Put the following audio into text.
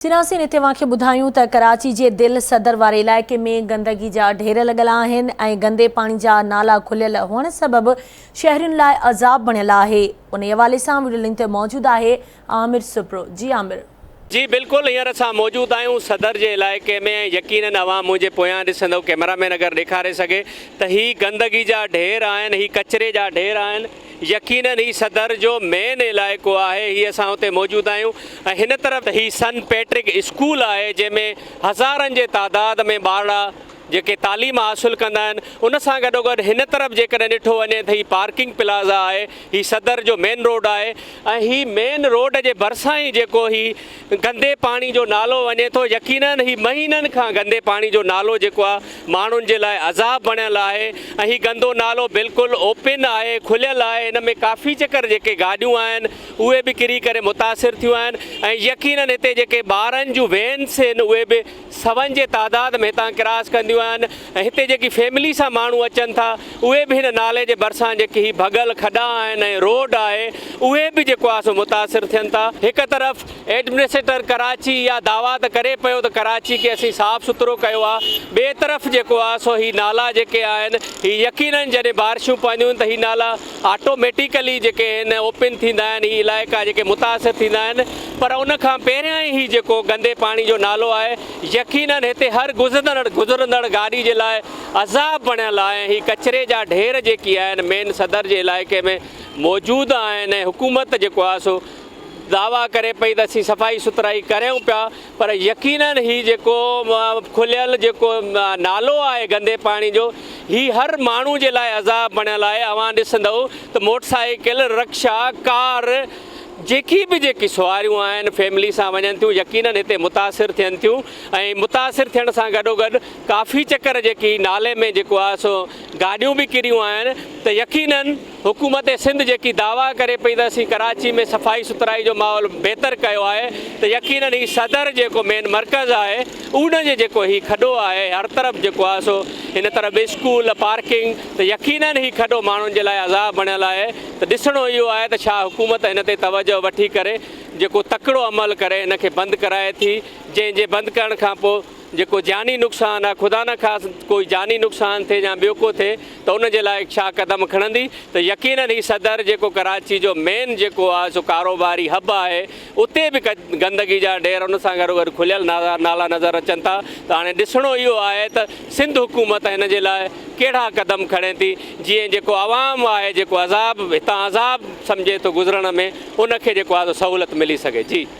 سيناسين هتي اوهان کي ٻڌايون ته ڪراچي جي دل صدر واري علائقي ۾ گندگي جا ڍير لڳل آهن ۽ گندي پاڻي جا نالا کليل هئڻ سبب شهرين لاء عذاب بڻيل آهي انهي حوالي سان وڊيو لنڪ تي موجود آهي عامر سپرو جي عامر. جي بلڪل هينئر اسان موجود آهيون صدر جي علائقي ۾ ۽ يقينن اوهان منهنجي پويان ڏسندو ڪئميرا مين اگر ڏيکاري سگهي ته هي گندگي جا ڍير آهن هي ڪچري جا ڍير آهن يقينن هي صدر جو مين علائقو آهي هي اسان اتي موجود آهيون ۽ هن طرف هي سن پيٽرڪ اسڪول آهي جنهن ۾ هزارن جي تعداد ۾ ٻارڙا جيڪي تعليم حاصل ڪندا آهن ان سان گڏوگڏ هن طرف جيڪڏهن ڏٺو وڃي ته هي پارڪنگ پلازا آهي هي صدر جو مين روڊ آهي ۽ هي مين روڊ جي ڀرسان ئي جيڪو هي گندي پاڻي جو نالو وڃي ٿو يقينن هي مهينن کان گندي پاڻي جو نالو جيڪو آهي ماڻهن جي لاء عذاب بڻيل آهي ۽ هي گندو نالو بلڪل اوپن آهي کليل آهي هن ۾ ڪافي چڪر جيڪي گاڏيون آهن اهي به ڪري ڪري متاثر ٿيون آهن ۽ يقينن هتي جيڪي ٻارن جون وينس آهن اهي به سون جي تعداد ۾ هتان ڪراس ڪنديون آهن ۽ هتي جيڪي فيملي سان ماڻهو اچن ٿا اهي به هن نالي جي ڀرسان جيڪي هي ڀڳل کڏا آهن ۽ روڊ آهي اهي به جيڪو آهي سو متاثر ٿين ٿا. هڪ طرف ايڊمنسٽريٽر ڪراچي اها دعويٰ ته ڪري پيو ته ڪراچي کي اسين صاف سٿرو ڪيو آهي ٻئي طرف جيڪو آهي سو هي نالا جيڪي آهن هي يقينن جڏهن بارشون پونديون ته هي نالا آٽوميٽيڪلي جيڪي آهن اوپن ٿيندا آهن هي علائقا جيڪي متاثر ٿيندا آهن پر ان کان پهريان ئي هي جيڪو گندي پاڻي جو نالو آهي يقينن هتي هر گذرندڙ گذرندڙ گاڏي جي لاء عذاب بڻيل آهي ۽ هي ڪچري جا ڍير جيڪي آهن مين صدر جي علائقي ۾ موجود آهن ۽ حڪومت جيڪو آهي سو دعويٰ ڪري پئي ته اسين صفائي سٿرائي ڪريون پيا پر يقينن هي جيڪو کليل جيڪو نالو آهي گندي پاڻي جو هي هر ماڻهو جي لاء عذاب بڻيل آهي اوهان ڏسندؤ ته موٽر سائيڪل رڪشا ڪار جيڪي به جيڪي سواريون آهن فيملي سان وڃن ٿيون يقينن هتي متاثر ٿين ٿيون ۽ متاثر ٿيڻ سان گڏوگڏ ڪافي چڪر جيڪي نالي ۾ جيڪو آهي سو گاڏيون به ڪريون آهن ته يقينن حڪومت سنڌ جيڪي دعويٰ ڪري پئي ته اسين ڪراچي ۾ صفائي سٿرائي جو ماحول بهتر ڪيو آهي ته يقينن هي صدر جيڪو مين مرڪز آهي ان جي جيڪو هي کڏو آهي هر طرف جيڪو آهي سو هن طرف اسڪول پارڪنگ ته يقينن هي کڏو ماڻهن جي لاء عذاب بڻيل آهي ته ڏسڻو اهو آهي ته ڇا حڪومت هن تي توجه وٺي ڪري جيڪو تڪڙو عمل ڪري هن کي بند ڪرائي ٿي جنهن جي بند ڪرڻ کان پوء جيڪو جاني نقصان آهي خدا نه خواست ڪوئي جاني نقصان ٿئي يا ٻيو ڪو ٿئي ته ان جي لاء ڇا قدم کڻندي ته يقينن هي صدر جيڪو ڪراچي جو مين جيڪو آهي سو ڪاروباري هب آهي اتي به گندگي جا ڍير ان سان گڏو گڏ کليل نالا نظر اچن ٿا ته هاڻي ڏسڻو اهو آهي ته سنڌ حڪومت هن جي لاء ڪهڙا قدم کڻي ٿي جيئن جيڪو عوام آهي جيڪو عذاب هتان عذاب سمجهي ٿو گذرڻ ۾ ان کي جيڪو آهي سو سهولت ملي سگهي جي.